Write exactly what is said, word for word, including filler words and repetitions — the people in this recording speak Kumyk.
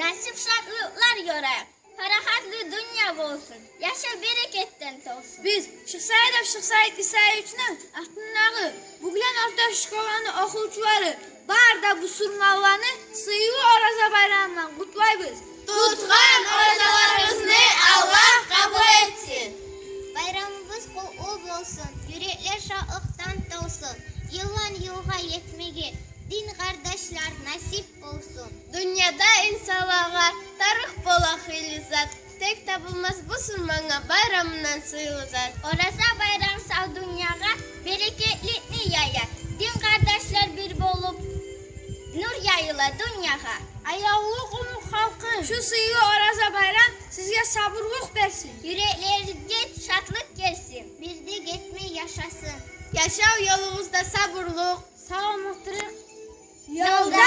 Насип шатлыкълар ёрайыкъ, парахатлы дюнья болсун, яшав берекетден толсун. Биз Шихсаидов Шихсаид Исаевични атындагъы Бугьлен орта школаны охувчулары бары да бусурманланы сыйлы Ораза байрамындан къутлайбыз. Тутгъан оразаларыгъызны Аллагь къабул этсин. Байрамыбыз къутлу болсун, юреклер шатлыкъдан толсун. Йылдан йылгъа етмеге дин къардашлар насип болсун. Дюньяда инсанлагъа тарыкъ бола хыйлы зат, тек табылмас бусурмангъа байрамындан сыйлы зат. Ораза байрам сав дюньягъа берекетликни яя, дин къардашлар бир болуп, нюр яйыла дюньягъа. Аявлу къумукъ халкъым, шу сыйлы Ораза байрам сизге сабурлукъ берсин, юреклеригизге шатлыкъ гелсин. Бирдек этмей яшасын яшав ёлугъузда сабурлукъ, саламатлыкъ. Ёлда